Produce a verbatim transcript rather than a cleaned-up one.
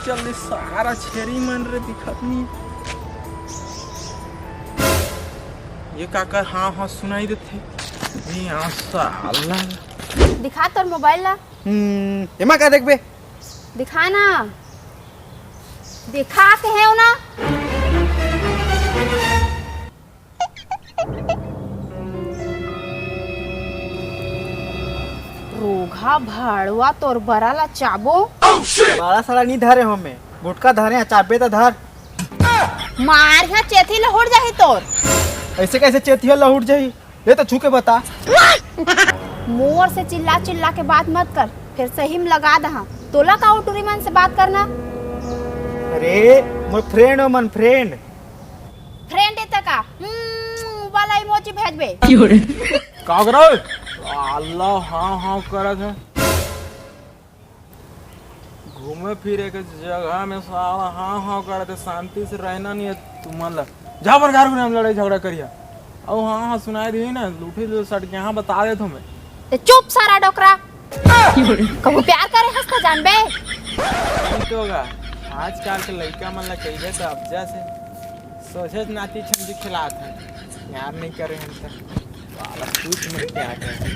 चल ले सारा छेरी मन रे, दिखत नहीं। ये काकर हाँ हाँ सुनाई देथे। नहीं आ साला। दिखा तोर मोबाइल ला। हम्म, एमा का देखबे? दिखा ना। दिखा के है ना। रोगहा भाड़वा तोर बरा ला चाबो। बड़ा सारा नहीं धरे हो मैं, गुटका धरे हैं, चाबे तो धर। मार यहाँ चेथी लहुट जाही तोर। ऐसे कैसे चेतिया लहुट जाही? ये तो छू के बता। मोर से चिल्ला चिल्ला के बात मत कर, फिर सही में लगा दहा। तोला का टूरी मन से बात करना? अरे मोर फ्रेंड हो मन, फ्रेंड। फ्रेंड एता का हम्म वाला इमोजी भेजबे। का करो? अल्लाह हाँ हाँ करत है। घूमे फिरे के जगह में साला हाँ हाँ करत है, शांति से रहना नहीं है तुमन ला। जा बर घर में लड़ाई झगड़ा करिया। अउ हाँ हाँ सुनाई दी ना, लूठी लो सट के यहाँ बता देत हूँ मैं। ते चुप सारा डोकरा। कबू प्यार करे हस त जानबे। नहीं तो होगा। आजकल के लइका मन ला कहिबे तो अब्जा से सोझे नाती छमजी खिलात हैं। प्यार नहीं करे हम तो। साला कुछ नहीं क्या करे।